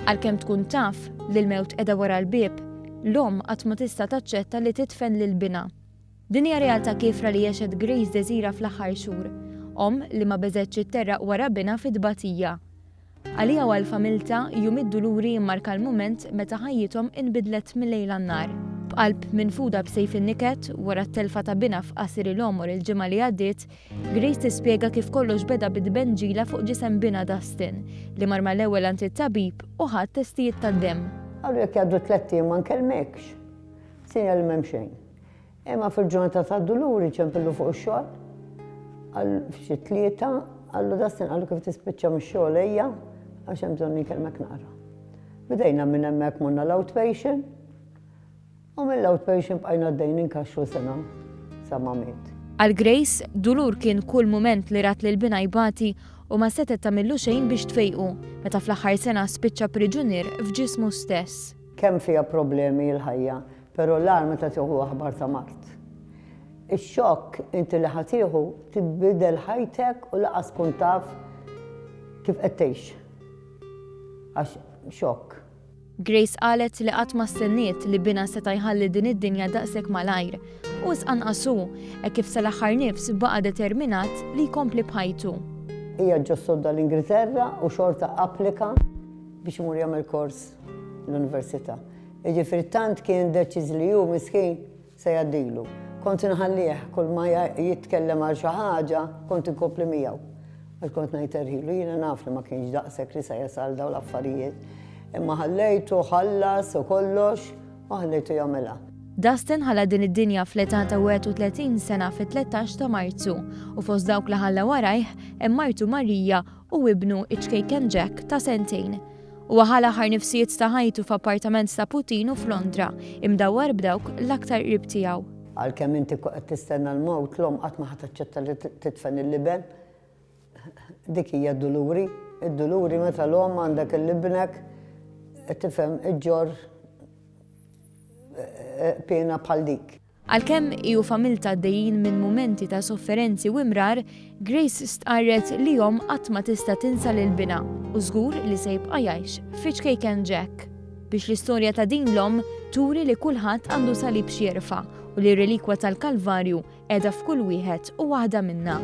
Għalkemm tkun taf li l-mewt qiegħda wara l-bieb, l-omm qatt ma tista' taċċetta li tidfen lil binha. Din hija realtà kiefra li għexet Grace Desira fl-aħħar xhur. Omm li ma beżgħetx itterraq wara binha fit-tbatija. Għaliha u għal familtha, Jum id-Duluri jimmarka l-mument meta ħajjithom inbidlet mil-lejl għan-nhar. B'qalb minfuda b'sejf in-niket, wara t-telfa ta' binha f'qasir il-għomor il-ġimgħa li għaddiet, Grace tispjega kif kollox beda bi tbenġila fuq ġisem binha Dustin, li mar mal-ewwel għand it-tabib u ħa t-testijiet tad-demm. Qallu jekk jgħaddu tlett ijiem ma nkellmekx, sinjal li m'hemm xejn. Imma fil-ġurnata tad-duluri ċempillu fuq ix-xogħol, għal f'xi tlieta, qallu Dustin qallu kif tispiċċa mix-xogħol ejja għax hemm bżonn inkellmek naqra. Bdejna minn hemmhekk morna l-outpatient u mill-outpatient bqajna għaddejjin inkaxxu sena sa ma miet. Għal Grace, dulur kien kull mument li rat lil binha jbati u ma setgħet tagħmillu xejn biex tfejqu, meta fl-aħħar sena spiċċa priġunier f'ġismu stess. Kemm fiha problemi l-ħajja, Però l-agħar meta tieħu aħbar ta' mard. Ix-xokk inti li ħa tieħu tibidel ħajtek u laqas tkun taf kif qed tgħix. Għax xokk. Grace qalet li qatt ma stenniet li binha seta' jħalli din id-dinja daqshekk malajr. U wisq anqas hu, hekk kif sal-aħħar nifs baqa' determinat li jkompli b'ħajtu. Qiegħed ġos-sodda l-Ingilterra u xorta applika biex imur jagħmel kors l-università. Jiġifieri tant kien deċiż li hu miskin se jgħaddilu. Kont inħallih kull ma jitkellem għal xi ħaġa kont inkompli miegħu. Għax kont ngħid erħilu, jiena naf li ma kienx daqshekk li se jasal dawn l-affarijiet. Imma ħallejtu ħallas u kollox u ħallejtu jagħmilha. Dustin ħalla din id-dinja fl-età ta' 31 sena fit-13 ta' Marzu u fost dawk li ħalla warajh hemm martu Maria u ibnu iċ-ċkejken Jack ta' sentejn. Huwa ħa l-aħħar nifsijiet ta' ħajtu f'appartament ta' Putinu f'Londra, imdawwar b'dawk l-aktar qrib tiegħu. Għalkemm inti qed tistenna l-mewt, l-omm qatt ma ħa taċċetta li tidfen lill-iben. Dik hija d-duluri. Id-duluri meta l-omm għandek l-ibnek tifhem iġġorr piena bħal dik. Għalkemm hi u familtha għaddejjin minn mumenti ta' sofferenzi u imrar, Grace stqarret li omm qatt ma tista' tinsa lil binha u żgur li se jibqa' jgħix fi ċkejken Jack. Biex l-istorja ta' din l-omm turi li kulħadd għandu salib x'jerfa' u li r-relikwa tal-Kalvarju qiegħda f'kull wieħed u waħda minna.